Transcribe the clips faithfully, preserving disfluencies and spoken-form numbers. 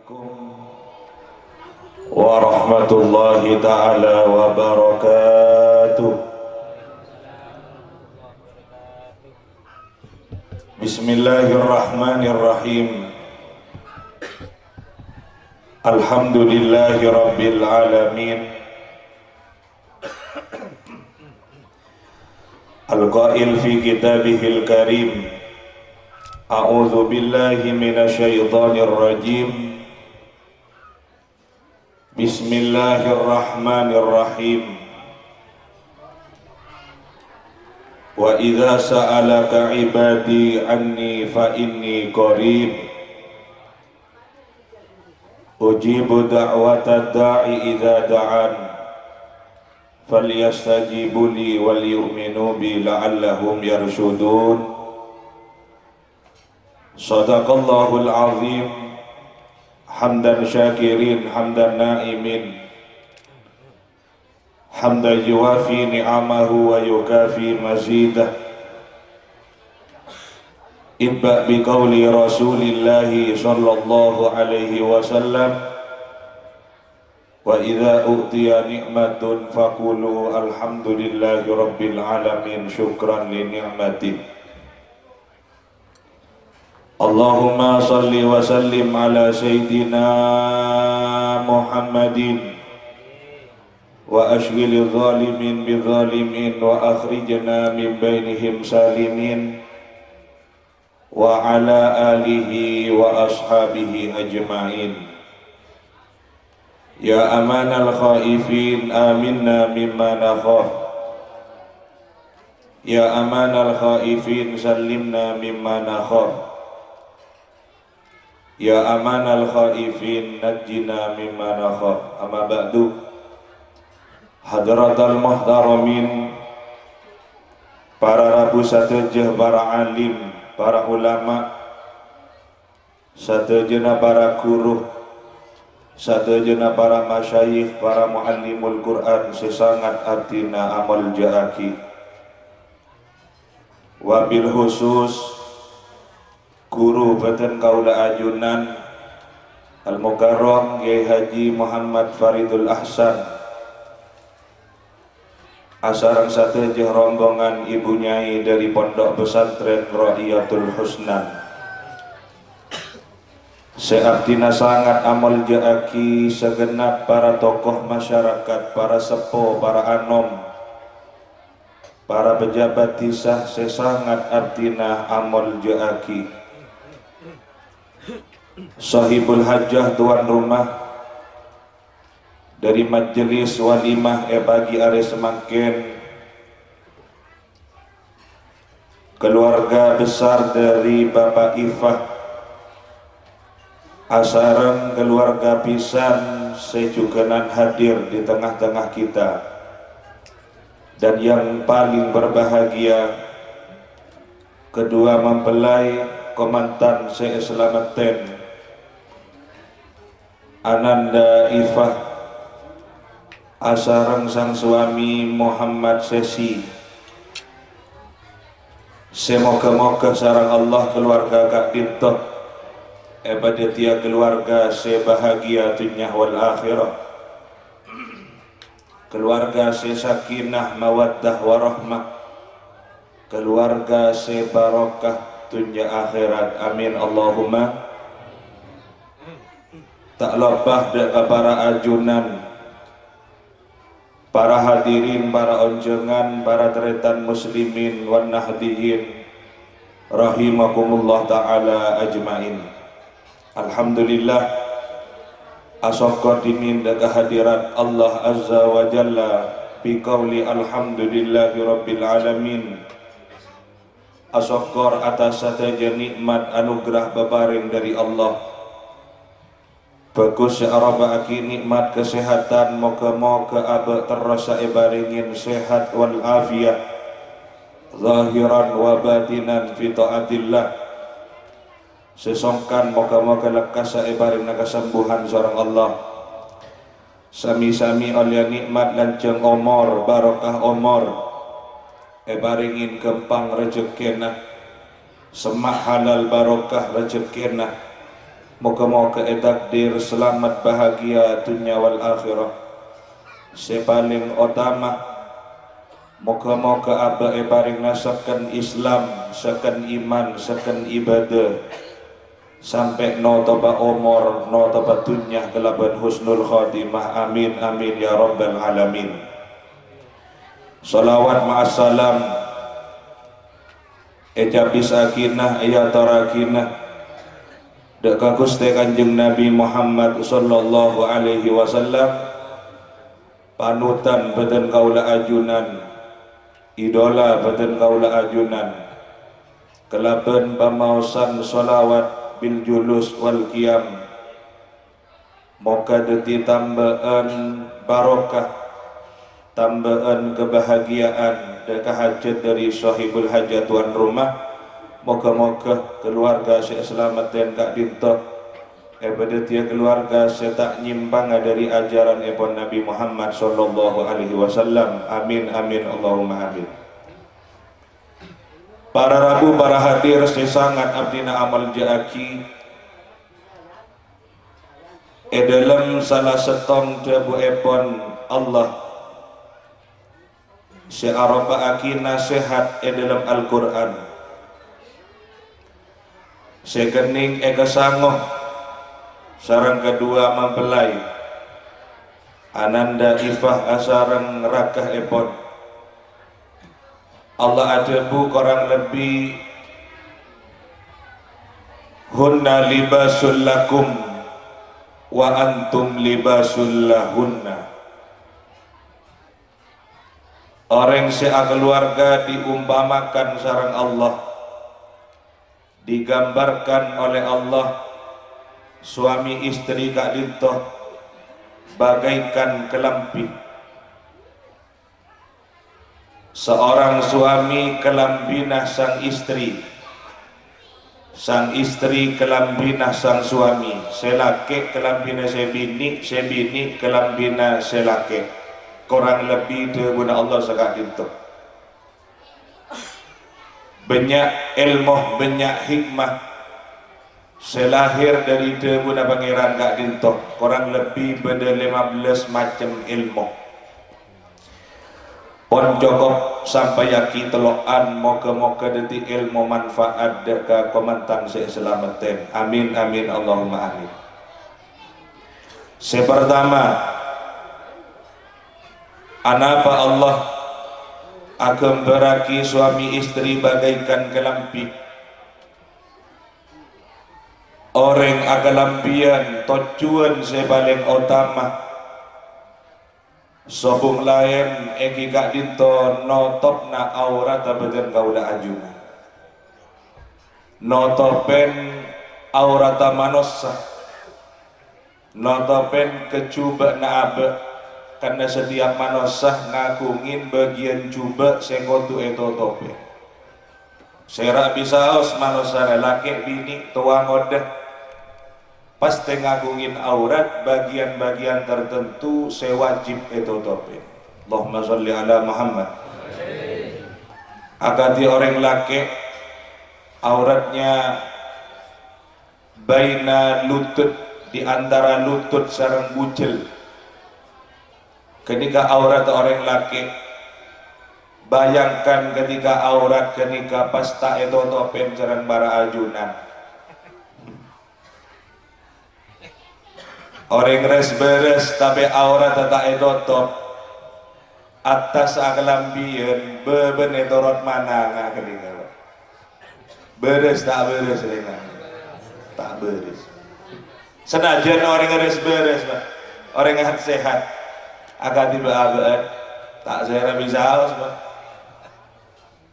Assalamualaikum warahmatullahi taala wabarakatuh. Bismillahirrahmanirrahim. Alhamdulillahirabbil alamin. Al-Qail fi kitabihil karim, a'udzu billahi minasy syaithanir rajim. Bismillahirrahmanirrahim. Wa idza sa'alaka ibadi anni fa inni qarib. Ujibu da'watad da'i idza da'an. Falyastajibu li wal yu'minu bi la'allahum yarsyudun. Shadaqallahul azim. Hamdan syakirin, hamdan na'imin. Hamdan yuwafi ni'amahu wa yukafi mazidah. Ibda' bi qauli Rasulillahi sallallahu alaihi wasallam, "Wa idza u'tiya ni'matun faqulu alhamdulillahi rabbil alamin syukran li ni'matih." Allahumma shalli wa sallim ala sayyidina Muhammadin wa asyghilidh dhalimin bidh dhalimin wa akhrijna min bainihim salimin wa ala alihi wa ashabihi ajma'in. Ya amanal khaifin, aminna mimma nakhaf. Ya amanal khaifin, sallimna mimma nakhaf. Ya amanal khaifin, najjina mimma nakhaf. Amma ba'du. Hadratal muhtaramin, para rabu sadhâjâ, para alim, para ulama, sadhâjâna para ghuru, sadhâjâna para masyayikh, para muallimul Qur'an sè sangat abdhina amoljâ'aghi. Wabil khusus, ghuru bhâdhân kaulâ ajunan, Al-Mukarram Kyai Haji Muhammad Faridul Ahsan, asareng sadhâjâ rombongan Ibu Nyai dâri Pondok Pesantren Ra'iyatul Husnan, sè abdhina sangat amoljâ'aghi sagenap para tokoh masyarakat, para seppo, para anom, para pejabat dhisa sè sangat abdhina amoljâ'aghi. Sohibul hajah, tuan rumah, dâri majelis walimah è pagi arè samangkèn, keluarga besar dâri Bapak Ifah, asareng keluarga bhisan sè jhughânan hadir di tengah-tengah kita, dan yang paling berbahagia, kedua mempelai kamantan sè èsalamettèn, Ananda Ifah asareng sang suami Muhammad Sesi, sè moghâ-moghâ sareng Allah keluarga ka'dinto èpadhâddhiyâ keluarga sè bahagia dhunnya wal akhirah, keluarga sè sakinah mawaddah warahmah, keluarga sè barokah dhunnya akhèrat. Amin, Allahumma. Ta' loppa dâ' ka para ajunan, para hadirin, para onjhângan, para tarètan muslimin wan nahdiyin, rahimakumullah ta'ala ajma'in. Alhamdulillah, asokkor dhimèn dâ' ka hadirat Allah Azza wa Jalla, bi qauli alhamdulillahi rabbil alamin. Asokkor atas sadhâjâ nè'mat anugerah paparèng dâri Allah. Bhâghus sè aropa'aghi nè'mat kasèhadhân, moghâ-moghâ abâ' terrosa èparèngè sèhat wal afiyah, zahiran wa batinan fi taatillah. Sè songkan, moghâ-moghâ lekkassa èparèngana kasembuhan sareng Allah. Sami-sami ollè nè'mat lanjhâng omor, barokah omor, èparèngè ghâmpang rejekkèna, semma' halal barokah rejekkèna, Moga-moga ètakdir salamet bahagia dunnya wal akhirah. Sè palèng otama, moga-moga abâ' èparèngana sèken Islam, sèken iman, sèken ibadah, sampè' notopa omor, notopa dunnya kalabân husnul khotimah. Amin, amin, ya rabbal alamin. Shalawat ma'as salam ècabisaghinah, èyatorraghinah dâ' ka Ghustè Kanjeng Nabi Muhammad sallallahu alaihi wasallam, panutan bâdân kaulâ ajunan, idola bâdân kaulâ ajunan, kalabân pamaosan shalawat bil julus wal qiyam. Moga dhâddhi tambâ'ân barokah, tambâ'ân kabahagiya'an dâ' ka hajhât dhâri sohibul hajhât tuan rumah. Moga-moga kaluwarga sè èsalameddhân ka'dinto èpadhâddhiyâ kaluwarga sè ta' nyèmpangnga dhâri ajhârannèpon Nabi Muhammad sallallahu alaihi wasallam. Amin, amin, Allahumma amin. Para rabu, para hadir sè sangat abdhina amolja'aghi, è dhâlem sala sèttong dhâbuèpon Allah sè aropa'aghi nasèhat è dhâlem Al-Qur'an, sè kennèng èkasango sareng kaduwâ mempelai, Ananda Ifah asareng raka'èpon. Allah adhâbu korang lebbi, "Hunna libasul lakum wa antum libasul lahunna." Orèng sè akaluwarga diumpamakan sareng Allah, digambarkan oleh Allah, suami istri ka'dinto bagaikan kalambhi. Seorang suami kalambhina sang istri, sang istri kalambhina sang suami, sè lakè' kalambhina sè binè', sè binè' kalambhina sè lakè'. Korang lebbi dhâbuna Allah saka'dinto. Bânnya' èlmo, bânnya' hikmah sè lahèr dhâri dhâbuna Pangèran ka'dinto, korang lebbi bâdâ lèma bellâs macem èlmo. Pon cokop sampayaghi tello'an, moga-moga dhâddhi èlmo manfaat dâ' ka kamantan sè èsalameddhân. Amin, amin, Allahumma amin. Sè partama, anapa Allah aghâmbhârraghi suami istri bagaikan kalambhi? Orèng akalambhiyân tojjhuwân sè palèng otama, sobung laèn èngghi ka'dinto notopna aoratta bâdân kaulâ ajunan. Notopèn aoratta manossa. Notopèn kajhubâ'na abâ', karna setiap manossa ngaghungè bâgiyân jhubâ' sè kodhu ètotopè. Sèra bisaos manossa, lakè' binè', towa ngodâ, pastè ngaghungè aurat bâgiyân-bâgiyân tartemto sè wajib ètotopè. Allahumma shalli ala Muhammad. Akadhi orèng lakè', auratnya baina lutut, di antara lutut sareng bujel. Ghânèka aurat orèng lakè'. Bayangkan ketika aurat ghânèka pas ta' ètotopèn sareng para ajunan. Orèng rès-bârès tapè aurat ta' ètotop. Attas akalambhiyân, bâbâna ètorot mananga ghânèka. Bârâs ta' bârâs, rèng? Ta' bârâs. Sanajjhân orèng rès-bârâs, Pak. Orèng hat-sehat. Akadhi bâ'-abâ'ân. Ta' sèra bisaos, Pak.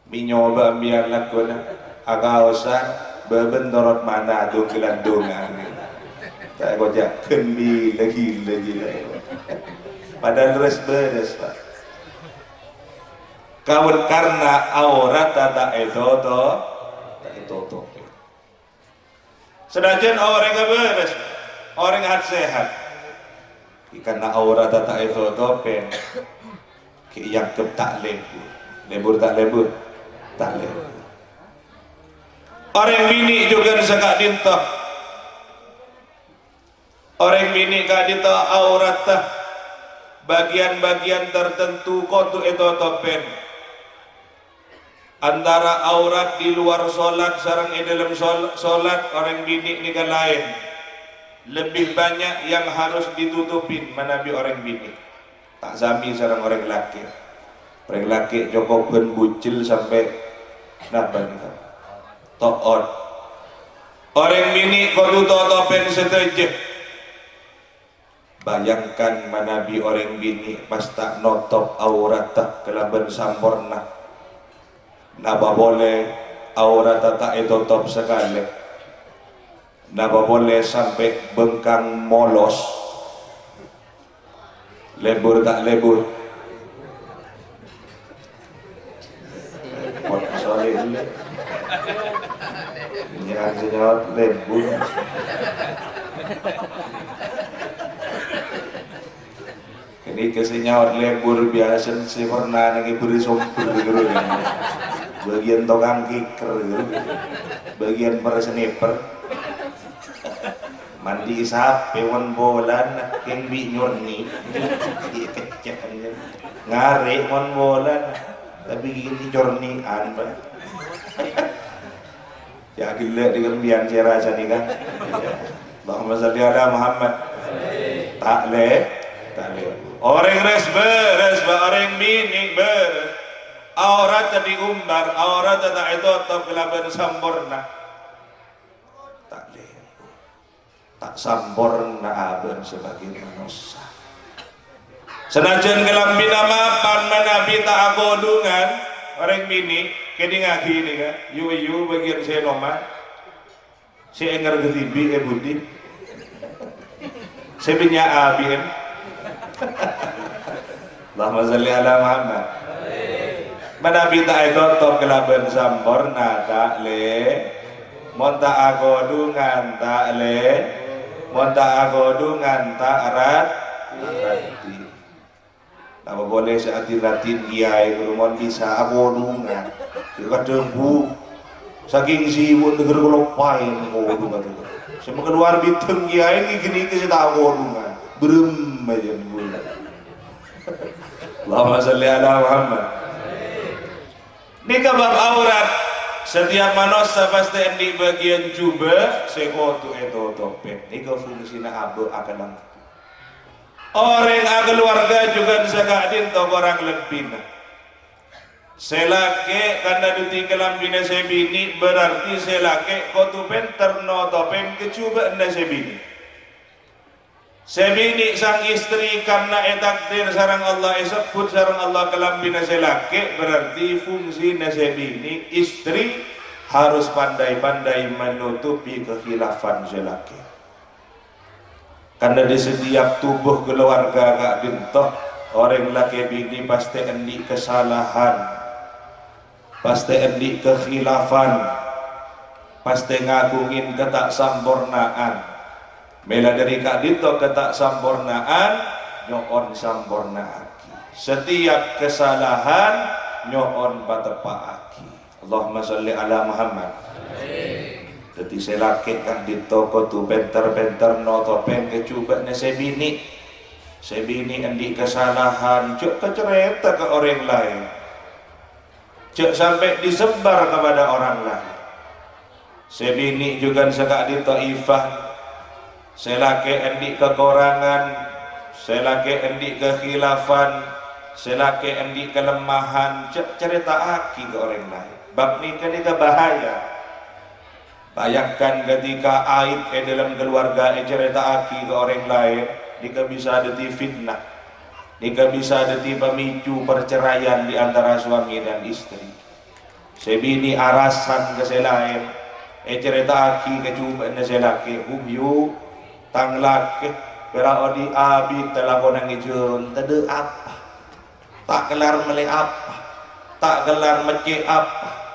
Mè' nyoba empèyan lagghuna. Akaosan, bâbâna torot mana, dongkelan dongan. Ta' èkoca', gila, gila, gila. Padahal rès-bârâs, Pak. Kaulâ karna aurat ta' ètoto-, ta' ètotopè. Sanajjhân orèng bârâs, orèng hat-sehat, karna aurat ta' ètotopè, ghi' èangghep ta' lebur. Lebur ta' lebur? Ta' lebur. Orèng binè' jhughân saka'dinto. Orèng binè' ka'dinto aoratta, bagian-bagian tertentu kodhu ètotopè. Antara aurat di luar sholat sareng è dâlem shol-, sholat orèng binè' nèka laèn. Lebih banyak yang harus ditutupin manabi orèng binè'. Ta' samè sareng orèng lakè'. Orèng lakè' cokobhân bujel sampè' napa nèka? To'ot. Orèng binè' kodhu totopèn sadhâjâ. Bayangkan manabi orèng binè' pas ta' notop aoratta kalabân samporna. Napa polè aoratta ta' ètotop sakalè. Napa polè sampè' bengkang molos. Lebur ta' lebur? Pot soleh ini. Nyang sè nyaot lebur. Ini ke sè nyaot lebur biasa sè pernah nang ibu di sompir gitu kan. Bagian tukang kiker gitu. Bagian per sniper. Mandi sapè mon bolana, kèng bi' nyorni. Kèng kècèk, anjir. Ngarè' mon bolana, tapè ghi' nyorni'an, Pak. Ya, ghellâ' dhi' ghâmbiyan sè rasa nèka. Allahumma shalli ala Muhammad. Ta' le-, ta' le-. Orèng res-, beres, Pak, orèng binè' beres. Aoratta diumbar, aoratta ta' ètotop kalabân samporna. Ta' le-, Ta' samporna abâ'na sabâgâi manossa. Sanajjân kalambhina mapan manabi ta' akodhungan, orèng binè', kèdingngaghi nèka, yu-, yu bâgiyân sè noman. Sè èngerghi dhibi' è budi. Sè bânnya' abi'en. Allahumma shalli ala Muhammad. Manabi ta' ètotop kalabân samporna, ta' le-, mon ta' akodhungan, ta' le-, mon ta' akodhungan, ta' rad-, ta' raddhi. Napa polè sè adhi-, adhin kiyaè ghuru mon bisa akodhungan. Kadhâng, Bu, sakèng sibuk negger kaloppaè kodhungan. Sè makalowar bidhâng kiyaè ngèngghi sè ta' akodhungan. Brem aja, Bu. Allahumma shalli ala Muhammad. Nèka bab aurat. Setiap manossa pastè andi' bâgiyân jubâ' sè kodhu ètotopè. Nèka fungsina abâ' akalangkong. Orèng akalowarga jhughân saka'dinto korang lebbina. Sè lakè' kan dhâddhi kalambhina sè binè', berarti sè lakè' kodhu pènter notopèn kajhubâ'ânna sè binè'. Sè binè' sang istri karna ètakdir sareng Allah, èsebbhut sareng Allah kalambhina sè lakè', berarti fungsina sè binè', istri, harus pandai-pandai menutupi kekhilafan sè lakè'. Karna di setiap tubuh keluarga ka'dinto, orèng lakè binè pastè andi' kasalahan. Pastè andi' kakhilafan, pastè ngaghungè kata' sampornaan. Mèla dhâri ka'dinto kata' sampornaan, nyo'on sampornaaghi. Setiap kasalahan, nyo'on pateppa'aghi. Allahumma shalli ala Muhammad. Dhâddhi sè lakè' ka'dinto kodhu pènter-pènter notopèn kajhubâ'ânna sè binè'. Sè binè' andi' kasalahan, jhâ' kacarèta ka orèng laèn. Jhâ' sampè' disebar kepada orang lain. Sè binè' jhughân saka'dinto ifah, sè lakè' andi' kakorangan, sè lakè' andi' kakhilafan, sè lakè' andi' kalemahan, jhâ' carèta'aghi ka orèng laèn. Bab nèka, nèka bahaya. Bayangkan ketika aib è dâlem keluarga ècarèta'aghi ka orèng laèn, nèka bisa dhâddhi fitnah. Nèka bisa dhâddhi pemicu perceraian di antara suami dan istri. Sè binè' arasan ka sè laèn, ècarèta'aghi kajhubâ'ânna sè lakè', "Bu, yu, tang lakè' pèra' odi' abit talakonang è jhâlân, tadâ' apa. Ta' kellar mellè apa. Ta' kellar meccè' apa."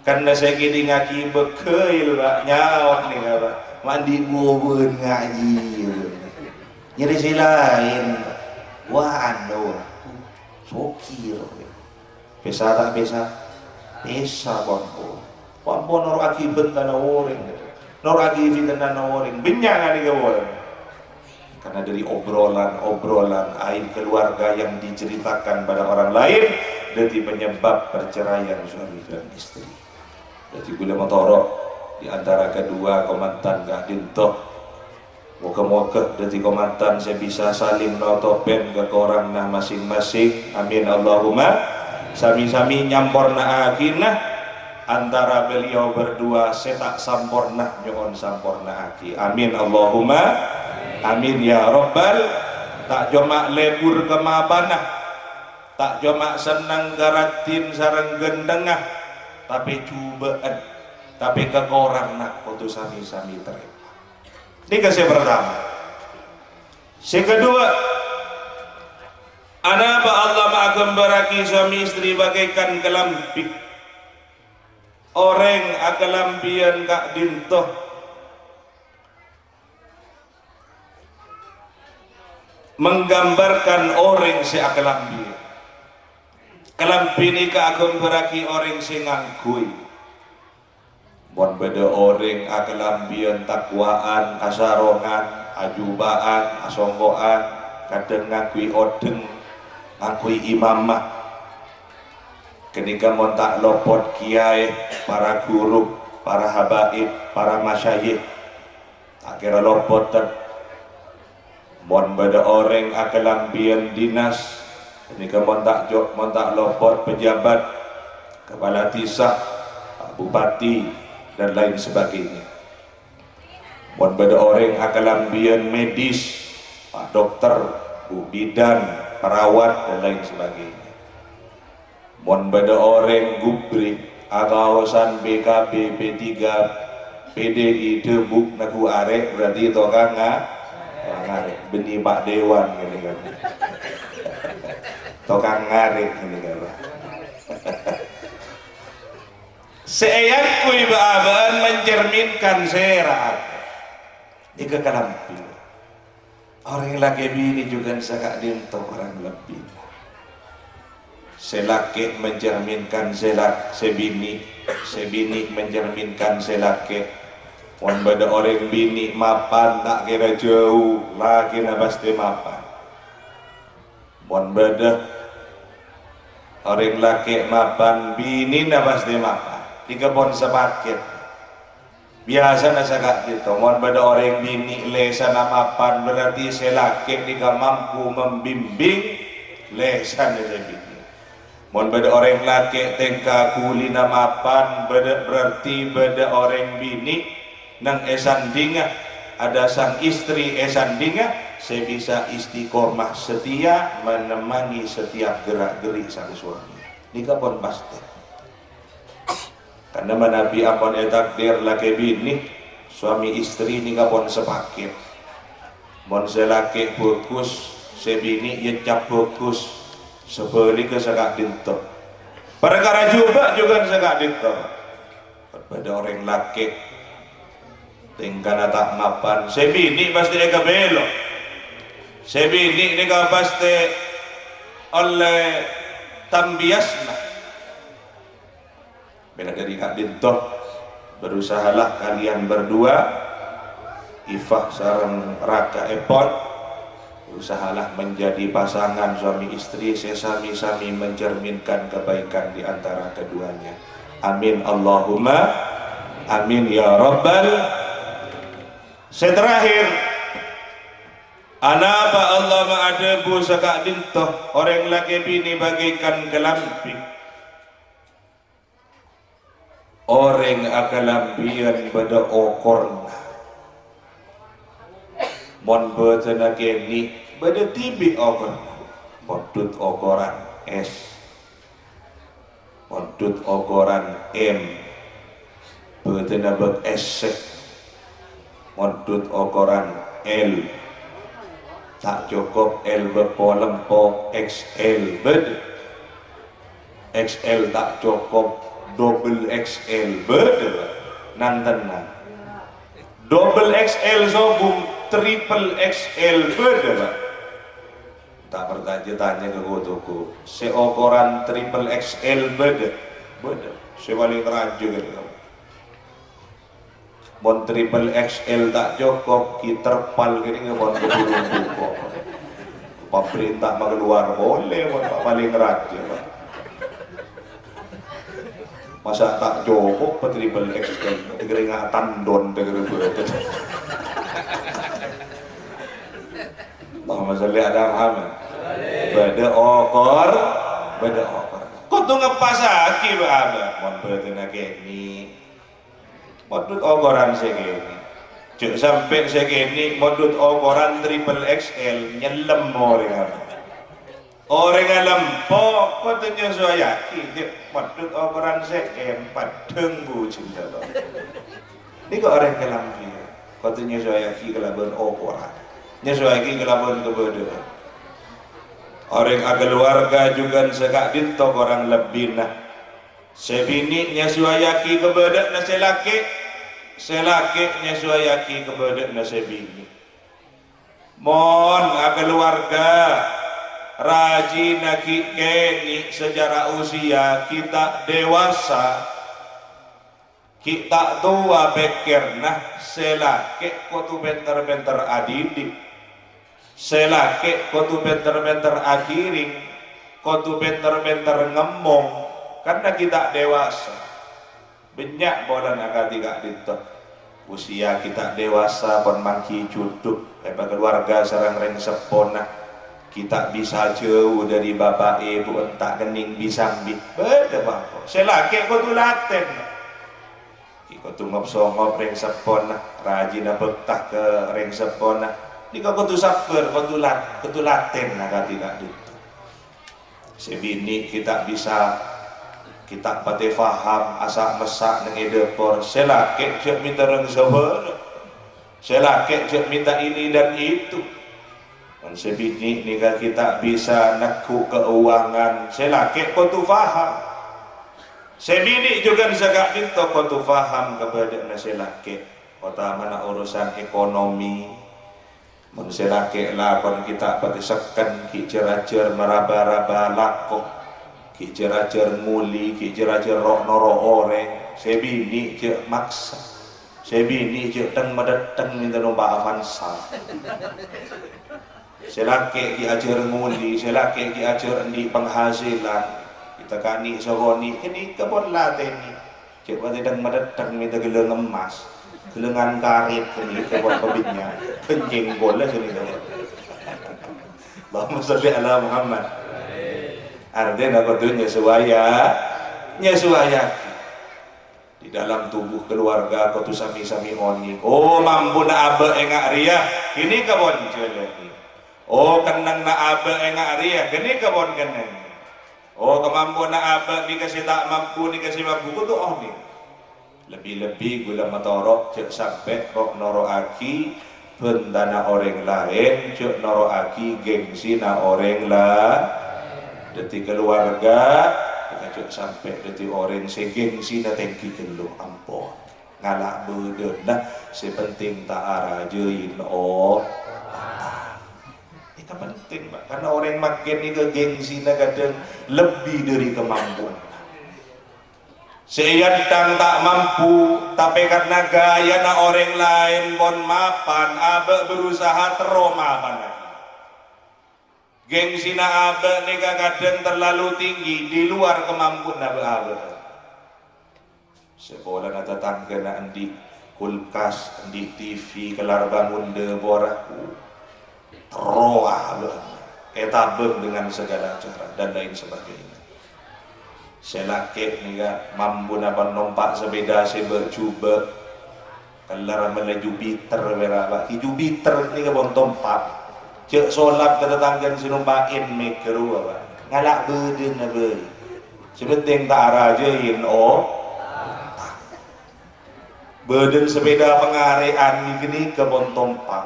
Kan sè kèdingngaghi bâgâi, Pak, nyaot nèka, Pak. Mandi bobân ngajhi. Nyarè sè laèn, Pak. Wah, anu, sokir. Pèsa ta' pèsa? Pèsa, pon-pon. Pon-pon noro'aghi bhântana orèng. Noro'aghi fitnana orèng. Bânnya' nganèka orèng. Karena dari obrolan-obrolan aib keluarga yang diceritakan pada orang lain, jadi penyebab perceraian suami dan istri. Jadi, kaulâ matoro' di antara kedua kamantan ka'dinto, moga-moga jadi kamantan sè bisa saling notobhi kakoranganna masing-masing. Amin, Allahumma. Sami-sami nyamporna'aghina antara beliau berdua sè ta' samporna, nyo'on samporna'aghi. Amin, Allahumma amin, ya Rabbal. Ta' coma lebur ka mapana, ta' coma senneng ka raddhin sareng ghânthengnga, tapè jhubâ'ân, tapè kakoranganna kodhu sami-sami tarèma. Nèka sè partama. Sè kedua, anapa Allah maghâmbhârraghi suami istri bagaikan kalambhi? Orèng akalambhiyân ka'dinto menggambarkan orèng sè akalambhi. Kalambhi nèka aghâmbhârraghi orèng sè ngangghuy. Mon bâdâ orèng akalambhiyân takwa'an, asarongan, ajuba'an, asongko'an, kadhâng ngangghuy odheng, ngangghuy imamah. Ghânèka mon ta' lopot kiyaè, para ghuru, para habaib, para masyayikh. Ta' kèra lopot, tan. Mon bâdâ orèng akalambhiyân dinas, ghânèka mon ta' jo-, mon ta' lopot pejabat, kepala desa, pak bupati, dan lain sebagainya. Mon bâdâ orèng akalambhiyân medis, pak dokter, bu bidan, perawat, dan lain sebagainya. Mon bâdâ orèng ghubrè, ataosan P K B, P tiga, P D I, dâbuk, neggu' arè', berarti tokang nga-, tokang arè'. Bânnè Pak Dewan ghânèka. Tokang ngarè' ghânèka, Pak. Sè èangghuy bâ'-abâ'ân mencerminkan sèra. Nèka kalambhi. Orèng lakè binè jhughân saka'dinto kurang lebbi. Sè lakè mencerminkan sè lak-, sè binè, sè binè mencerminkan sè lakè. Mon bâdâ orèng binè mapan ta' kèra jâu, lakèna pastè mapan. Mon bâdâ orèng lakè mapan, binèna pastè mapan. Nèka pon sapakèt. Biyasana saka'dinto, mon bâdâ orèng binè' lèsanna mapan, berarti sè lakè' nèka mampu membimbing lèsanna sè binè'. Mon bâdâ orèng lakè' tèngka ghulina mapan, bâdâ, berarti bâdâ orèng binè' neng è sandhingnga, ada sang istri è sandhingnga, sè bisa istiqomah setia menemani setiap gerak-gerik sang suami. Nèka pon pastè. Karna manabi ampon ètakdir lakè binè, suami istri nèka pon sapakèt. Mon sè lakè' bhâghus, sè binè' yâ cap bhâghus, sabhâligghâ saka'dinto. Parkara jhubâ' jhughân saka'dinto. Bâdâ orèng lakè' tèngkana ta' mapan, sè binè' pastè èkabello. Sè binè' nèka pastè ollè tambiyasna. Mèla dhâri ka'dinto, berusahalah kalian berdua, Ifah sareng raka'èpon, berusahalah menjadi pasangan suami istri sè sami-sami mencerminkan kebaikan di antara keduanya. Amin, Allahumma amin, ya Rabbal. Sè terakhir, anapa Allah maadhâbu saka'dinto orèng lakè binè bagaikan kalambhi? Orèng akalambhiyân bâdâ okorna. Mon bâdâna kènè', bâdâ dhibi' okorna. Mondhut okoran S. Mondhut okoran M. Bâdâna bâk S. Mondhut okoran L. Ta' cokop L bâk polempo, X L bâdâ. X L ta' cokop, double X L bâdâ, Pak. Nan-tennang. Double X L sobung, triple X L bâdâ, Pak. Ta' parcajâ, tanya ka ko-toko. Sè okoran triple X L bâdâ? Bâdâ. Sè palèng rajâ kali kamu. Mon triple X L ta' cokop, ki terpal kènè' mon keburu buko. Pabrik ta' makalowar polè, mon palèng rajâ, Pak. Masa' ta' cokop pa triple X L, dikèrènga tandon, dikèrè bâdâ. Allahumma sholli ala Muhammad. Bâdâ okor, bâdâ okor. Kodhu ngeppassaghi, Pak, Abah. Mon bâdâna kènè'. Modhut okoran sè kènè'. Jhâ' sampè' sè kènè' modhut okoran triple X L, nyellem orèng abâ. Orèng alempo kodhu nyosowaghi, jhâ' modhut okoran sè M, paddhâng bujung dâpa'. Nèka orèng kalambhi, kodhu nyosowaghi kalabân okoran. Nyosowaghi kalabân kabâdâ'ân. Orèng akaluwarga jhughân sè ka'dinto korang lebbina. Sè binè' nyasuwayaghi kabâdâ'ânna sè lakè', sè lakè' nyasuwayaghi kabâdâ'ânna sè binè'. Mon akaluwarga, rajina ghi' kènè' secara usia, ghi' ta' dewasa, ghi' ta' towa pèkkèrra, sè lakè' kodhu pènter-pènter adidik. Sè lakè' kodhu pènter-pènter aghirèng, kodhu pènter-pènter ngemmong, karna ghi' ta' dewasa. Bânnya' polana akadhi ka'dinto. Usia ghi' ta' dewasa, pon mangghi jhudhu, èpakaluwarga sareng rèng seppona. Ghi' ta' bisa jhâu dâri bapa' èbuna, ta' kennèng bisa bi'. Bâdâ bâkto. Sè lakè' kodhu latèn. Ghi' kodhu ngop-songop rèng seppona, rajina bhâkta ka rèng seppona. Nèka kodhu sabbhâr, kodhu lat-, kodhu latèn akadhi ka'dinto. Sè binè' ghi' ta' bisa, ghi' ta' patè paham, assa'-messa' neng è dâpor. Sè lakè' jhâ' mènta rèng sabhârâ. Sè lakè' jhâ' mènta ini dan itu. Mon sè binè' nèka ghi' ta' bisa neggu' kauwangan, sè lakè' kodhu paham. Sè binè' jhughân sè ka'dinto kodhu paham kabâdâ'ânna sè lakè', otamana urusan ekonomi. Mon sè lakè' lakon ghi' ta' patè sekken, ghi' jhâr-ajhâr maraba-raba lako, ghi' jhâr-ajhâr ngoli, ghi' jhâr-ajhâr ro'-noro' orèng, sè binè' jhâ' maksa. Sè binè' jhâ' teng-madettheng mènta nompa' Avanza. Sè lakè' ghi' ajhâr ngoli, sè lakè' ghi' ajhâr andi' penghasilan. Ghi' ta' kanè' sakonè', ghânèka pon latènè. Jhâ' patè teng-madettheng mènta ghellâng emmas. Ghellângan karèt ghânèka pon pabânnya'. Kencèng polè ghânèka pon. Allahumma sholli ala Muhammad. Artèna kodhu nyasuwaya-, nyasuwayaghi. Di dalam tubuh keluarga kodhu sami-sami onèng. Oh, mampuna abâ' enga' rèya, ghânèka pon jhâlâni. Oh, kennengnganna abâ' enga' rèya, ghânèka pon kennengnga. Oh, kamampuna abâ' nèka sè ta' mampu, nèka sè mampu, kodhu onèng. Lebbi-lebbi ghulâ matoro', jhâ' sampè' ro'-noro'aghi bhântana orèng laèn, jhâ' noro'aghi gengsina orèng la-, dhâddhi kaluwarga, jhâ' sampè' dhâddhi orèng sè gengsina tèngghi ghâllu, ampon. Ngala' bâdâna, sè penting ta' arajâi o-, otak. Nèka penting, Pak, karna orèng makkè nèka gengsina kadhâng lebbi dhâri kamampuanna. Sè èyandhâng ta' mampu, tapè karna ghâjâna orèng laèn pon mapan, abâ' berusaha terro mapan. Gengsina abâ' nèka kadhâng terlalu tinggi, di luar kemampuanna bâ-, abâ'. Sè polana tatangghâna andi' kulkas, andi' T V, kellar bangun dâpora, terro abâ', ètabâng dengan segala cara, dan lain sebagainya. Sè lakè' nèka mampu napa nompa' sepèda sè bâ'-jhubâ', kellar mellè Jupiter pèra', Pak. Ki Jupiter nèka pon tompa'. Jhâ' solap ka tatangghâna sè nompa' Nmax rowa, Pak. Ngala' bâdâna bhâi. Sè penting ta' arajâi o-, Bâdân sepèda pangarè'an ghânèka pon tompa'.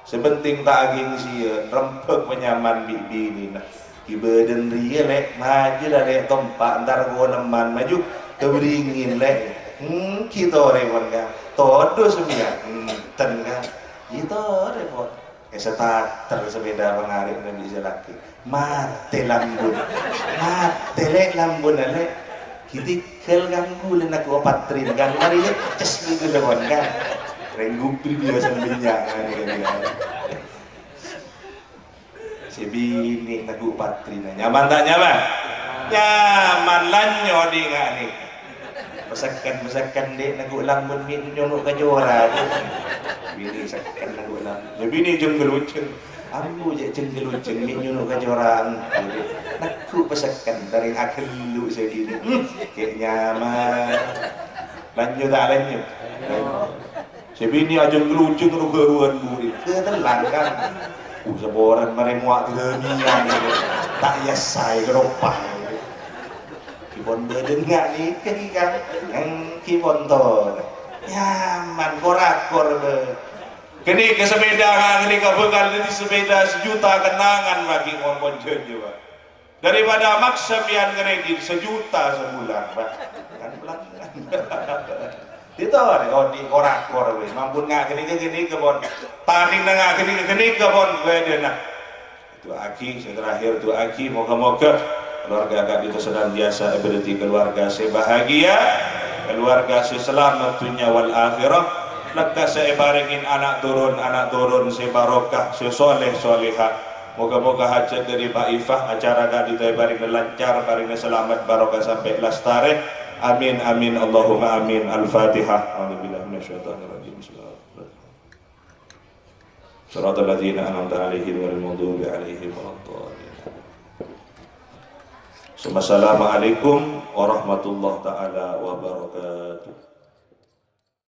Sè penting ta' aghingsiyan, rembhâk panyaman bi' binèna. Ghi bâdân rèya, Lè', maju la, Lè', tompa', entar konemman maju. Tabringin, Lè'. Èngghi torè pon, Kang. Todus, mèya. Enten, Kang. Ghi torè pon. Èstarter sepèda pangarè'na bi' sè lakè'. Matè lambun. Matè, Lè', lambunna, Lè'. Ghi tèghâl, Kang, bulâ nèko patrin, Kang. Marè lecces nèko lèbon, Kang. Rèng Gubri biyasa bânnya' nganè. Sè binè' nèko patrina. Nyaman ta' nyaman? Nyaman, lanjhut dhi' nganè. Masakan-masakan dhi' nèko lamun mè' nyono' ka jhurang. Binè' sakan nèko lang. Yâ binè' jhâng-ghâlujhâng. Ambu jhâ' jhâng-ghâlujhâng mè' nyono' ka jhurang. Nèko pasakan dâri aghâllu sè binè'. Hmm, kè nyaman. Lanjhut ta' lanjhut? Sè binè' ajhâng-ghâlujhâng ro-ghâruwân budi. Katellang, kan? Uh, saporana marè mowa' dâlâmiyan. Ta' èyasaè karoppa. Kèpon bâdâna nèka, kan? Èngghi pon to. Nyaman, kor-akor, bâ. Ghânèka sepeda, ghânèka bhâkal dhâddhi sepeda sejuta kenangan bagi mon-mon jhânjhi, Pak. Daripada maksa sampèyan ngredit sejuta sebulan, Pak. Kan pelan-pelan. Itu, oh, di korak-kor, weh. Mampu nga' ghânèka, ghânèka, pon. Tani nga' ghânèka, ghânèka, pon. Weh, dena. Du'aaghi, sè terakhir, du'aaghi, moga-moga keluarga ka'dinto senantiasa èberri' keluarga sè bahagia, keluarga sè selamet dunya wal akhirah, lekkas sè èparèngè ana' toron, ana' toron sè barokah, sè soleh, soleha. Moga-moga hajat dâri Pak Ifah, acara ka'dinto èparèngè lancar, parèngè selamet, barokah sampè' lastarè. Amin, amin, Allahumma amin. Al-Fatihah. A'udzubillahi minasyaitonir rajim. Bismillahirrahmanirrahim. Shiratal ladzina an'amta 'alaihim ghairil maghdubi 'alaihim waladdallin. Assalamualaikum warahmatullahi taala wabarakatuh.